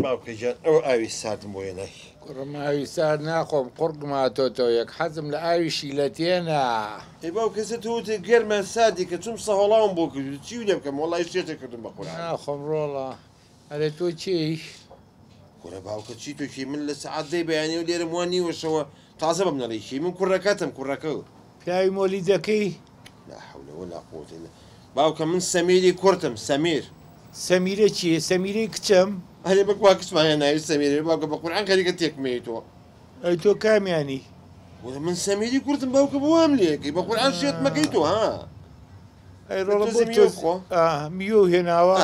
باوکە گیان ئەوە ئاوی ساردم بۆ هێنای. کوڕم ئاوی سارد ناخۆم قوڕگم هاتۆتەوە یەک حەزم لە ئاوی شیلەتێنە. ئەی باوکە ئێستا تۆ وتت گەرمە ساردی کە چوم سەهۆڵاوم بۆ کردی چی لێ بکەم وەڵای شێتت کردم بە قورعان. ناخۆم ڕۆڵە ئەرێ تۆ کێی؟ کورە باوکە چی تۆ کێی من لە سەعات دەی بەیانیەوە لێرەم وا نیوە شەوە تازە بەم نەڵێی کێی من کوڕەکەتم کوڕەکە. پیاوی مۆلیدەکەی؟ لا حول ولا قوة الا باوکە من سەمیری کوڕتم سەمیر. سەمیرە کێیە سەمیرەی کچم؟ ئەرێ بەکوا کچمان هەیە ناوی سەمیرە باوکە بە قورعان خەریکە تێکمەیەی تۆ. ئەی تۆ کامیانی؟ وەرە من سەمیری کوڕتم باوکە بۆ وام لێکەی بە قورعان شێت مەکەی تۆ ها. ئەی ڕۆڵە بۆ تۆ خۆ میوە هێناوە؟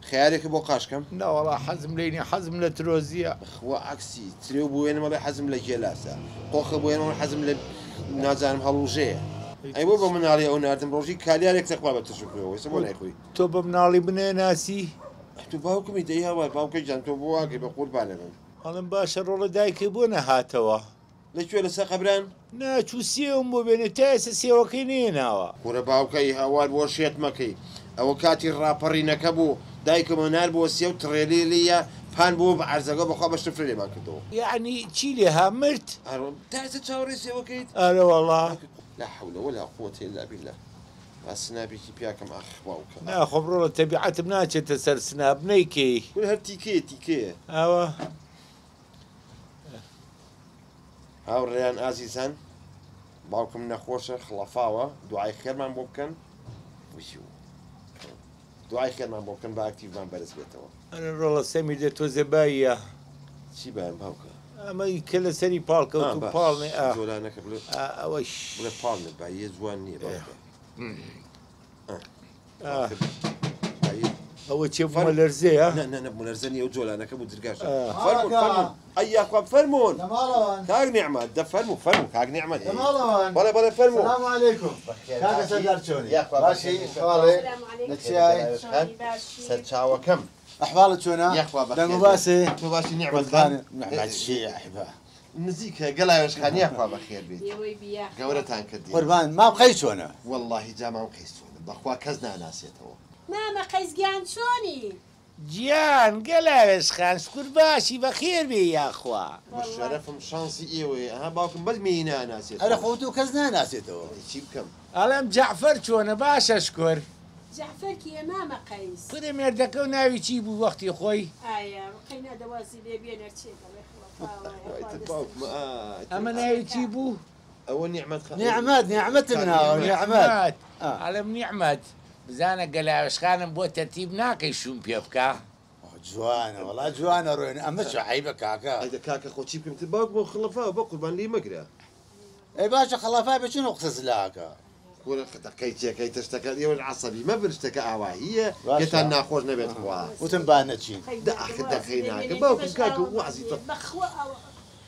خەیارێکە بۆ قاچکەم؟ نەوەڵا حەزم لێی نیە حەزم لە ترۆزیە. بەخوا عەکسی ترێ و بۆیەنم ئەڵێ حەزم لە گێلاسە قۆخە بۆیەنم ئەڵێ حەزم لە نازانم هەڵوژەیە. ئەی بۆ بە مناڵی ئەو ناردم ڕۆژی کالیارێک تەخوا بە ترش و خوێوە ئێستا بۆ نایخۆی؟ تۆ بە مناڵی بنەناسی؟ ئەی تۆ باوکمی دەی هاوار باوکە گیان تۆ بۆ واکەی بە قوربانە بم. ئەڵێم باشە ڕۆڵە دایکت بۆ نەهاتەوە؟ لە کوێ لەسەر قەبران؟ نا چوو سێوم بۆ بێنێ تا ئێستا سێوەکەی نەهێناوە. کورە باوکە ی هاوار بۆ شێت مەکەی ئەوە کاتی ڕاپەڕینەکە بوو دایکم هەنار بۆ سێو تڕێلیلیە پان بوو بە عەرزەکە بەخوا بە شفرە لێمان کردەوە. یەعنی چی لێها مرد؟ ئەرۆ تا ئێستا چاوەڕێی سێوەکەیت؟ ئەرە وەڵا. لا حول ولا قوة الا بالله با سناپێکی پیاکەم ئاخ باوکە ئاخ. نا خۆم ڕۆڵە تەبیعەتم ناچێتە سەر سناپ نەیکەی. کورە هەر تیکەیە تیکەیە. ئاوا. هاوڕێیان ئازیزان باوکم نەخۆشە خڵەفاوە دوعای خێرمان بۆ بکەن دوعای خێرمان بۆ بکەن با ئەکتیڤمان بەرز بێتەوە. ئەرێ ڕۆڵە سەمیر دە تۆزێ باییە. چی بایم باوکە؟ ئەمە کە لەسەری پاڵ کەوت و پاڵ نێ ئا جۆلانەکە بڵێ ئەوەش بڵێ پاڵ نێ باییە جوان نییە باوکە. ئەوە چێ بوومەلەرزەیە؟ نا نا نا بوومەلەرزە نییە ئەو جۆلانەکە بوو درگاشە. فەرموون فەرموون ئەی یاخوا فەرموون کاک نیعمەت دە فەرموو فەرموو کاک نیعمەت بەڵێ بەڵێ فەرموو. سلام علیکم کاکە سەردار چۆنی باشی حواڵێ لە چیای سەرچاوەکەم ئەحواڵت چۆنە یاخوا بەخێر دەنگ و باسێ تۆ باشی نیعمەت خان نیعمەت چی عەیبە نزیکە گەلاوێژ خان یاخوا بەخێر بێیت گەورەتان کردین. قوربان مام قەیس چۆنە؟ وەڵاهی جا مام قەیس چۆنە بەخوا کەس ناناسێتەوە. مامە قەیس گیان چۆنی؟ گیان گەلاوێژ خان شکور باشی بەخێر بێی یاخوا. بە شەرەفم شانسی ئێوەیە ئەها باوکم بەس مێی ناناسێتەوە. ئەرێ خۆ تۆ کەس ناناسێتەوە. ئەدی چی بکەم. ئەڵێم جەعفەر چۆنە باشە شکور. جەعفەر کێیە مامە قەیس؟ کورە مێردەکەو ناوی چی بوو وەختی خۆی؟ ئایا قەینا دە وازی لێ بێنە چێ دەڵێ خڵەفاوە یاخوا دەستت ئەمە ناوی چی بوو؟ ئەوە نیعمەت خان. نیعمەت نیعمەتم ناوە نیعمەت. ئەڵێم نیعمەت بزانە گەلاوێژخانم بۆ تەرتیب ناکەی شووم پێ بکا؟ جوانە وەڵا جوانە ڕۆێنە ئەمە چ عەیبە کاکە. ئەی دە کاکە خۆ چی بکەم تر باوکمەوە خڵەفاوە بەقوربان لێی مەگرە. ئەی باشە خەڵەفا بێ چۆن ئەو قسە زلە ئەکا. کورە دەقەی تێکەی تە شتەکە ئێوەش عەسەبی مەبن شتەکە ئاواهیە باشە. پێتان ناخۆش نەبێت خوا. وتم با نەچین. دە ئاخر دەقەی ناکە باوکم کاکە وەعزی تۆ. بەخوا ئەوە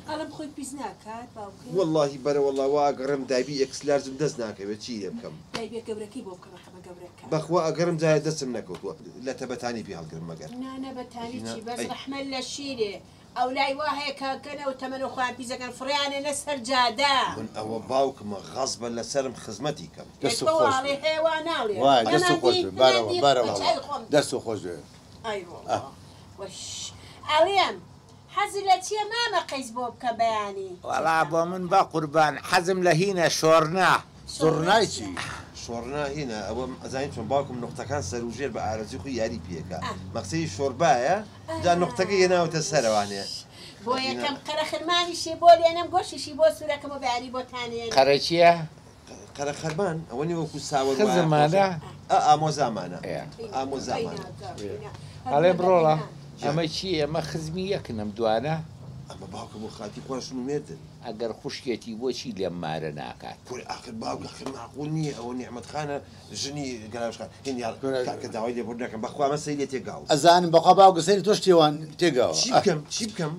ئەڵێم خۆی پیس ناکات باوکم. وەڵاهی بەرە وەڵا وا ئەگەڕێم دایبی ئێکسلارجم دەست ناکەوێت چی لێ بکەم. دایبێ گەورەکەی بۆ بکڕە حەبە گەورەکە. بەخوا ئەگەڕم جارێ دەستم نەکەوتوە لەتە بەتانی پێ هەڵگرم مەگەر. نا نا بەتانی چی بەس ڕەحمەت لە شیرێ ئەولای وا هەیە کە کەنە و تەمەن و خۆیان پیس ئەکەن فڕێیانێنە سەر جادە. من ئەوە باوکمە غەزبە لەسەرم خزمەتی کەم. دەست ئێ تۆ خۆش ئاڵێ بێ. هەیە وا ناڵێ وایە دەست ئەمان خۆش دی بێ ئەمان بارەوە دی بارەوە بە چاوی خۆم دی. دەست خۆش بێ. ئای ڕۆڵە وەش ئەڵێم حەزت لە چیە مامە قەیس بۆ بکە بەیانی. وەڵا بۆ من بەقوربان حەزم لە هینە شۆڕنا. زوڕنای چی؟ شۆڕنا هینە ئەوە ئەزانی چۆن باوکم نوقتەکان سەروژێر بە ئارەزوی خۆی یاری پێکا مەقسەی شۆربایە جا نوقتەکەی هێناوەتە سەرەوانێ بۆ یەکەم قەرەخرمانیشی بۆ لێنم گۆشتیشی بۆ سورەکەم و بەیانی بۆتان ێنم. قەرە چیە؟ قەرە خەرمان ئەوە نیە وەکو ساوەر وایە خزمانە؟ ئا ئامۆزامانە ئامۆزامانە. ئەڵێم ڕۆڵە ئەمە چیە ئەمە خزمی یەکن ئەم دوانە؟ ئەمە باوکم و خاتی خوا ژن و مێردن. ئەگەر خوشکێتی بۆچی لێم مارە ناکات؟ کورە ئاخر باوک ئاخر مەعقول نیە ئەوە نیعمەت خانە ژنی گەلاوێژ خان هین یاڵ کاکە داوای لێبوردن ئەکەم بەخوا من سەری لێ تێگاوم. ئەزانم بەخوا باوکە سەری تۆش تێوان تێگاوە. چی بکەم چی بکەم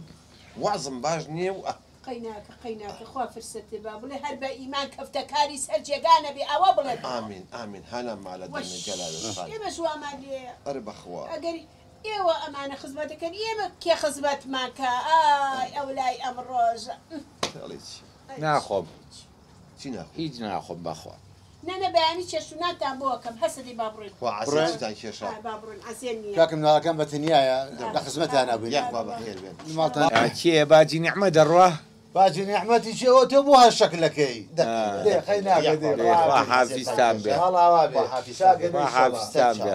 وەعزم باش نیە و. قەیناکە قەیناکە خوا فرسەتێ با بڵێ هەر بە ئیمان کەفتە کاری سەر جێگا نەبێ ئەوە بڵێ بڕۆ. ئامین ئامین هانا مالە وەش دەمێ گەلاوێژ خان. ئێمەش وامان لێیە. ئەرێ بەخوا. ئەگەر ئێوە ئەمانە خزمەت دەکەن ئێمە کێ خزمەتمان کا ئای ئەولای ئەم ڕۆژە. ئەڵێی چی. ناخۆم چی ناخۆی. هیچ ناخۆم بەخوا. نەنە بەیانی چێشتوناتان بۆ ئەکەم هەسە دەی با بڕۆین. خوا عەزێتتان کێشا. با بڕۆین عەزێت نییە. کاکە مناڵەکەم بە تەنیایە لە خزمەتیان بووین. یاخوا بەخێر بێن. ماڵتان. کێ باجی نیعمە دەڕوا؟ باجی نیعمەتی چی ئەوە تۆ بۆ هەر شەکلەکەی؟ دێ خەی ناکە دێ. خوا حافیزتان بێ. ماڵ ئاوا بێ. خوا حافیزتان بێ.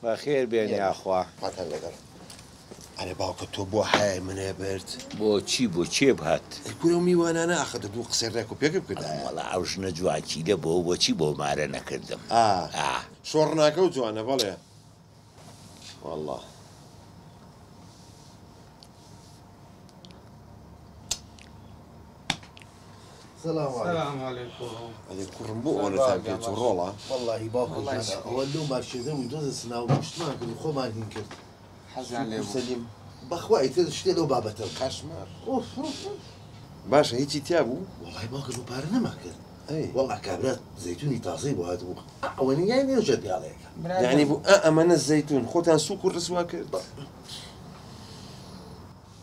بەخێر بێن یاخوا. خواتان لەگەڵ. ئەرێ باوکە تۆ بۆ حەیای منێ برد؟ بۆ چی بۆ کێ بهات؟ ئەی کورە ئەو میوانانە ئاخە دە دوو قسەی ڕێک و پێک بکردایە. وەڵا ئەو ژنە جوانکیلە بۆ بۆچی بۆ مارە نەکردم؟ ئا شۆڕناکە و جوانە بەڵێ وەڵا. سلام علیکم. ئەرێ کوڕم بۆ ئەوەنەتان پێ چوو ڕۆڵە؟ وەڵڵاهی باوکە گیان ئەوە لەو مارکێتە بووین تۆزێ سناو گوشتمان کرد و خۆمان هین کرد. حەزیان لێ بوو. سەلیم. بەخوا ئیتر شتێ لەو بابەتە بوو. قەشمەر. ئوف ئوف. باشە هیچی تیا بوو؟ وەڵڵاهی باوکە بۆ پارە نەما کرد. ئەی. وەڵڵا کابرا زەیتونی تازەی بۆ هاتبوو. ئەوە نیای نێژە پیاڵەیەکە. یعنی بوو ئا ئەمەنە زەیتون خۆتان سووک و ڕسوا کرد؟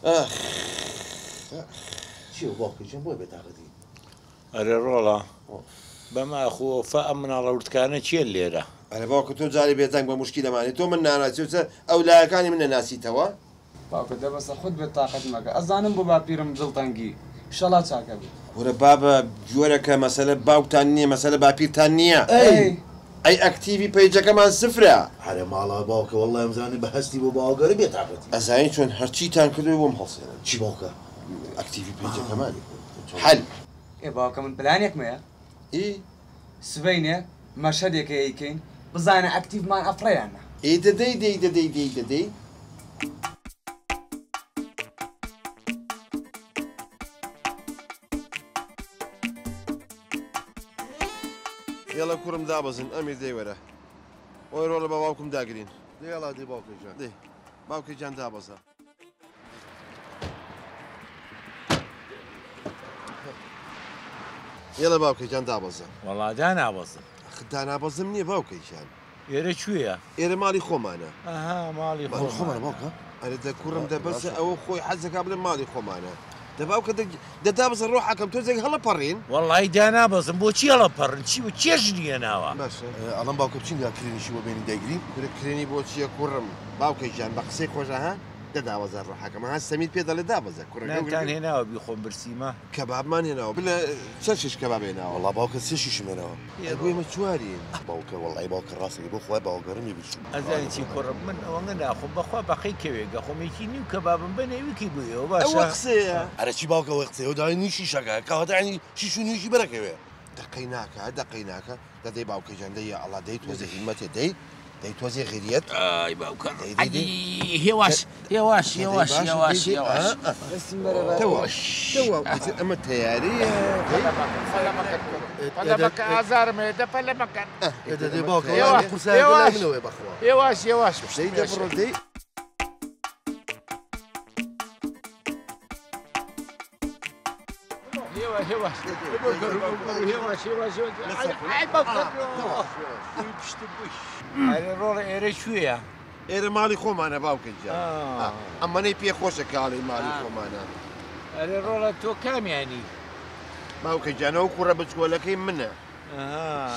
ئاخ. چییە باوکە گیان بۆ بێتاقەتی؟ ئەرێ ڕۆڵە بەم ئاخۆفە ئەم مناڵە وردکانە کێن لێرە؟ ئەرێ باوکە تۆ جارێ بێدەنگ بە مشکی دەمانێ تۆ من ناناسی و چە ئەو لایەکانی من نەناسیتەوە؟ باوکە دەبەسە خۆت بێتاقەت مەکە ئەزانم بۆ باپیرم دڵتەنگی ئیشەڵا چاکە بێ. کورە بابە جۆرەکە مەسەلە باوکتان نییە مەسەلە باپیرتان نییە. ئەی ئەی ئەکتیڤی پەیجەکەمان سفرە. ئەرێ ماڵە باوکە وەڵڵا ئەمزانی بە هەستی بۆ باوەگەرە بێتاقەتی. ئەزانی چۆن هەرچیتان کردووە بۆم هەڵسێنن. چی باوکە؟ ئەکتیڤی پەیجەکەمان حەل. ئێ باوکە من پلانێکم هەیە. ئی؟ سبەینێ مەشهەدێکە ئەیکەین بزانە ئەکتیڤمان ئەفڕێ یان نا. ئێ دەدەی دەی دەدەی دەی دەدەی. یەڵە کوڕم دابەزن ئەمیر دەی وەرە. ئۆی ڕۆڵە بە باوکم داگرین. دەیەڵا دەی باوکە گیان. دەی باوکە گیان دابەزە. یەڵە باوکە گیان دابەزە. وەڵا دانابەزم. ئەخ دانابەزم نییە باوکە گیان. ئێرە کوێیە؟ ئێرە ماڵی خۆمانە. ئەها ماڵی ماڵی خۆمانە باوکە؟ ئەرێ دە کوڕم دەبەسە ئەوە خۆی حەزەکا بڵێ ماڵی خۆمانە. دە باوکە دە دابەزە ڕۆحەکەم تۆزێک هەڵەپەڕین؟ وەڵڵاهی دانابەزم بۆچی هەڵەپەڕن چی بوو چێژ نییە ناوە؟ باشە. ئەڵێم باوکە بچین یا کرێنیشی بۆ بێنین دایگرین؟ کورە کرێنی بۆ چییە کوڕم؟ باوکە گیان بە قسەی خۆش ئەها دە دابەزە ڕۆحەکەم ئەها سەمیر پێ دەڵێ دابەزە کوڕە نانتان هێناوە بیخۆم برسیمە؟ کەبابمان هێناوە بلە چەند شیش کەباب هێناوە؟ وەڵا باوکە سێ شیشم هێناوە. ئەی بۆ ئێمە چوارین. باوکە وەڵی باوکە ڕاستەکەی بۆ خوای باوەگەرمی بچوو. ئەزانی چی کوڕم من ئەوەنگە ناخۆم بەخوا بەقەی کەوێگە خۆم یەکی نیو کەبابم بەنێ ویکی بوویەوە باشە. ئەوە قسەیە. ئەرە چی باوکە ئەوە قسەیە داوای نیو شیشەکە کەواتە یعنی شیش و نیوشی بەرەکەوێ. دەقەی ناکە دەقەی ناکە دەدەی باوکە گیان دەی یا ئەڵا دەی تۆزێ هیمەتێ دەی دەی تۆزێ غیریەت. ئای باوکە دەی دەی دەی. هێواش هێواش هێواش هێواش هێواش. تەواو تەواو ئیتر ئەمە تەیارەیە. پەلەمەکە ئازارم هەیە دە پەلەمەکەن. دەدەی باوکە هێواش قورسایەکە لای منەوەیە بەخوا. هێواش هێواش. دەی دە بڕۆ دەی. هێواش هێواش هێواش هێواش ئای باوکە ئەرێ ڕۆڵە ئێرە کوێیە؟ ئێرە ماڵی خۆمانە باوکە گیان. ئەمەنەی پێ خۆشە کاڵی ماڵی خۆمانە. ئەرێ ڕۆڵە تۆ کامیانی؟ باوکە گیان ئەو کوڕە بچکۆلەکەی منە.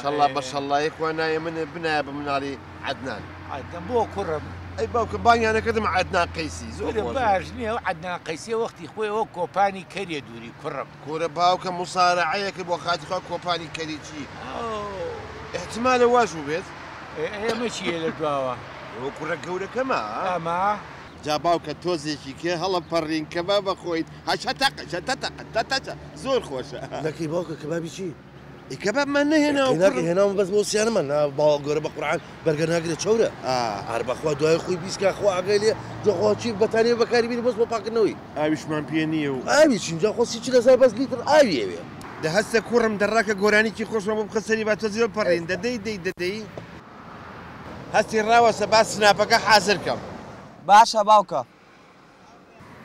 شەڵا بە شەڵایە خوا نایە منە بنایە بە مناڵی عەدنان. عەدنان بۆ کوڕم؟ ئەی باوکە بانگیانەکردم عەدنان قەیسی زۆر کورە باش نییە ئەو عەدنان قەیسیە وەختی خۆی ئەوە کۆپانی کەریە دووری کوڕم. کورە باوکە موسارعەیەکە بۆ خاتی خوا کۆپانی کەری چی؟ احتمالە واش بوو بێت؟ ئێمە چییە لە دواوە؟ ئەوە کوڕە گەورەکەمە. ئەمە؟ جا باوکە تۆزێکی کێ هەڵەپەڕین کەباب بەخۆیت هەشەتەق شەتەتەق تەتەچە زۆر خۆشە. نەکەی باوکە کەبابی چی؟ ئەی کەبابمان نەهێناوە ناکە هێناوم بەس بۆ سیانەمان نا باوە گەورە بە قورعان بەرگە ناگرێت چەورە. هەر بەخوا دوای خۆی بیسکا خوا ئاگای لێ جا خوا چی بەتانیە بەکاری بینی بەس بۆ پاکردنەوەی. ئاویشمان پێ نییە و ئاوی چین جا خۆ 30-40 هەزار بەس لیتر ئاوی ئەوێ. دە هەستە کوڕم دەڕاکە گۆرانیکی خۆشمان بۆ بخە سەری با تۆزێ بپەڕین دەدەی دەی دەدەی. هەستی ڕاوەسە با سناپەکە حازر کەم. باشە باوکە.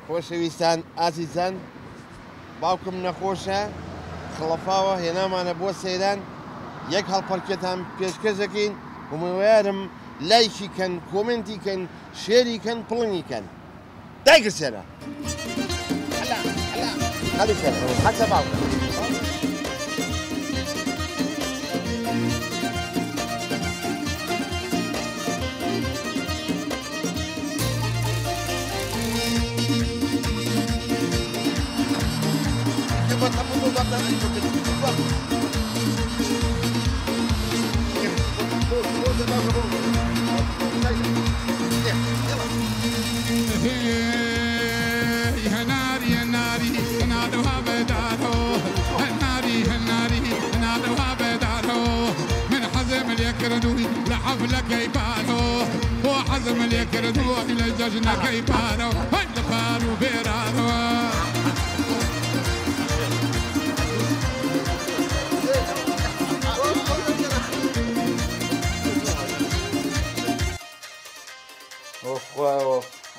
خۆشەویستان ئازیزان باوکم نەخۆشە خڵەفاوە هێنامانە بۆ سەیران یەک هەڵپەرکێتان پێشکەشەکەین هومێوارم لایکی کەن کۆمنتی کەن شێری کەن پڵنگی کەن دایگرسێنە هەڵی کەن هەسە باوکە.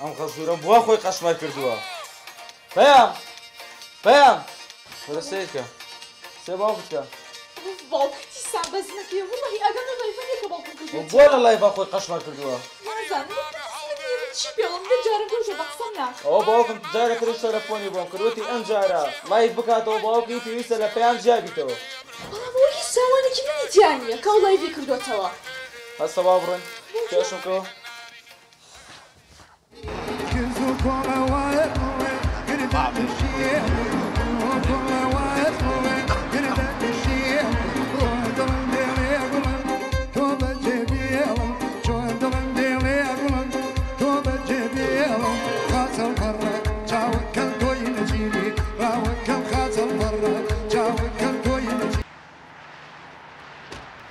ئەم خەزورم بووە خۆی قەشمەر کردووە. پەیام پەیام وەرە سەیرکە سێ باوکت کە. باوکتی سام بەزمەکەی وەڵڵاهی ئاگام لە live ە نییە کە باوکم کردووە. بۆ لە live ا خۆی قەشمەر کردووە؟ نازانم چی پێڵم دە جارم گەوجە بە قسەم ناکە. ئەوە باوکم جارە ترش تەلەفۆنی بۆم کرد وتی ئەم جارە live بکاتەوە باوکی پێویستە لە پەیام جیا بیتەوە. بەڵام ئەوە هیچ تاوانێکی منی تیا نییە کە ئەو live ی کردۆتەوە. هەستە با بڕۆین پێشم کەوە.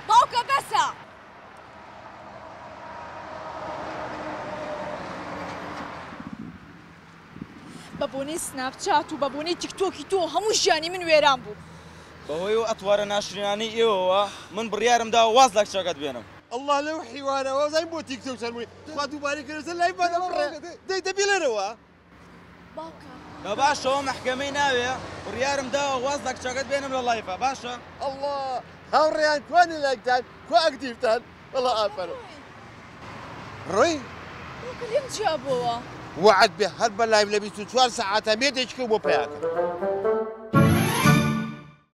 باوکە بەسە. بە بۆنەی سناپچات و بە بۆنەی تیکتۆکی تۆ هەموو ژیانی من وێران بوو. بەهۆی ئەو ئەتوارە ناشرینانەی ئێوەوە من بڕیارم داوە واز لە کچەکەت بێنم. ئەڵڵا لەو حیوانە وازانیم بۆ تیکتۆک چەند خوا دووبارەی کردەوە live بانە بڕێ دەی دەبیڵێرەوە. باوکە بە باشەوە مەحکەمەی ناوێ بڕیارم داوە واز لە کچەکەت بێنم لە live ە باشە؟ ئەڵڵا هاوڕێیان کوانی لایکتان کوا active تان وەڵا ئافەرم. ڕۆی؟ باوکە لێم جیا بۆوە. وەعد بێ هەر بە live لە 24 سەعاتا مێردێکی کەو بۆ پەیا کەم.